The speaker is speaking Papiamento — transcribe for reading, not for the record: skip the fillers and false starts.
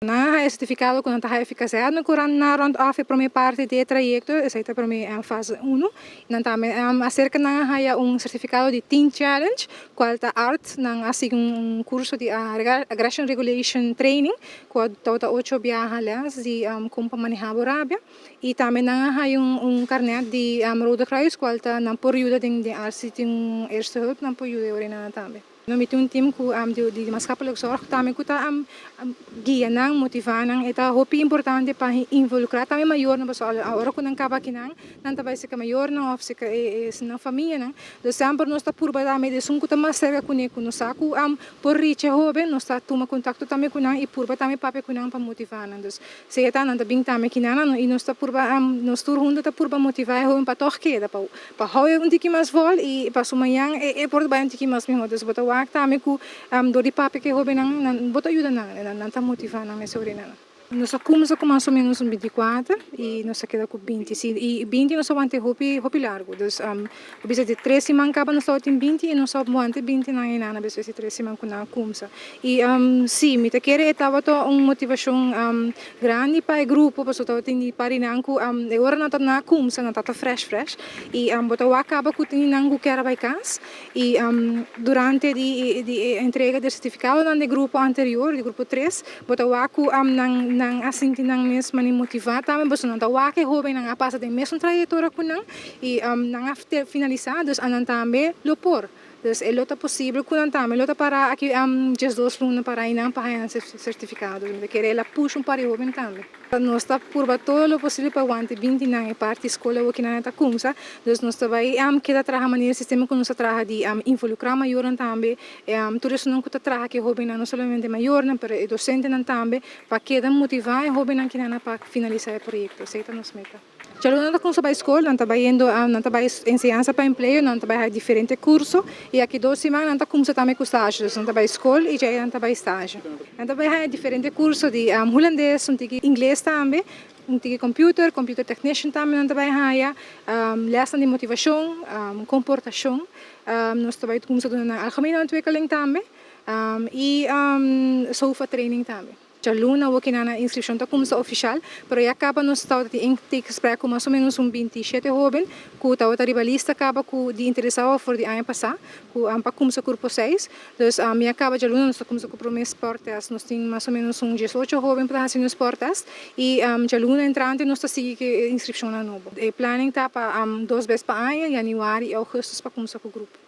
Nan a haya sertifikado ku nan ta haya efikasidat na ku nan a rond af e promé parti di e trayekto, esei ta promé fase unu. Nan tambe aserka nan a haya un sertifikado di Teen Challenge, kual ta art, nan a sigui un kurso di Aggression Regulation Training, ku a tabata ocho biaha lès di kon pa manehá bo rabia. I tambe nan a haya un karnèt di Rode Kruis, kual ta nan por yuda den art si tin un eerste hulp nan por yuda e ora nan tambe. No mi tin un team ku di maatschappelijk zorg tambe ku ta guia nan, motivá nan. E ta hopi importante pa involukrá tambe mayornan pasobra ora ku nan kaba akinan nan ta bai serka mayornan òf serka nan famianan. Dus semper nos ta purba tambe di esun ku ta mas serka kuné ku nos sa ku por richa e hóben nos ta tuma kontakto tambe ku nan i purba tambe papia ku nan pa motivá nan. Dus Sea ta nan ta bin tambe kinan i nos ta purba nos tur hunto ta purba motivá e hoben pa tòg keda pa pa hou e un tiki mas vòl i pa su mañan e por bai un tiki mas mihó. Dus bo ta wak tambe ku dor di papia ku e hobennan nan bo ta yuda nan nan ta motivá nan mes orinnan. Nos a kumsa ku mas o ménos un 24 i nos a keda ku 20 si i 20 nos a wanta hopi hopi largu dus bo bisa di tres siman kaba nos tabatin 20 i nos a wanta 20 nan einan a beswes di tres siman ku nan a kumsa. I sí, mi ta kere e tabata un motivashon grandi pa e grupo, pasobra tabatin di parinan ku e ora nan ta na kumsa nan tabata fresh fresh i bo ta wak kaba ku tin nan ku kier a bai kas i durante di di e entrega di e sertifikadonan di e grupo anterior, di grupo tres, bo ta wak ku nan nan a sinti nan mes manera motivá tambe pasobra nan ta wak e hóbennan a pasa den mesun trayektoria ku nan i nan a finalisá dus anan tambe lo por. Dus e lo ta posibel ku nan tambe lo ta para aki 12 luna para einan pa haña nan sertifikado. Mi ta kere el a pusha un par di hoben tambe. Nos ta purba todo lo posibel pa wanta 20 nan e parti skol awo kinan ta kumsa. Dus nos ta bai keda traha manera sistema ku nos ta traha di involukrá mayornan tambe, tur esunnan ku ta traha ku e hobennan, no solamente mayornan pero e dosentenan tambe pa keda motivá e hobennan kinan pa finalisá e proyekto. Esei ta nos meta. Djaluna nan ta kumsa bai skol, nan ta bai yendo nan ta bai enseñansa pa empleo, nan ta bai haña diferente kurso i aki dos siman nan ta kumsa tambe ku stage, dus nan ta bai skol i djei nan ta bai stage. Nan ta bai haña diferente kurso di hulandes, un tiki ingles tambe, un tiki computer, computer technician tambe nan ta bai haña, lèsnan di motivashon, komportashon, nos ta bai kumsa duna nan algemene ontwikkeling tambe i sofa training tambe. Djaluna awo kinan nan inskripshon ta kumsa ofishal, pero ya kaba nos tabata tin intakegesprek ku mas o ménos un 27 hóben ku tabata riba lista kaba ku di interesado for di aña pasá ku pa kumsa kurpo seis. Dus ya kaba djaluna nos ta kumsa ku promé spòrttèst. Nos tin mas o ménos un 18 hóben ku ta hasi nos spòrttèst i djaluna entrante nos ta sigui ku e inskripshonnan nobo. E planning ta pa dos bes pa aña, yanüari i ougùstùs pa kumsa ku grupo.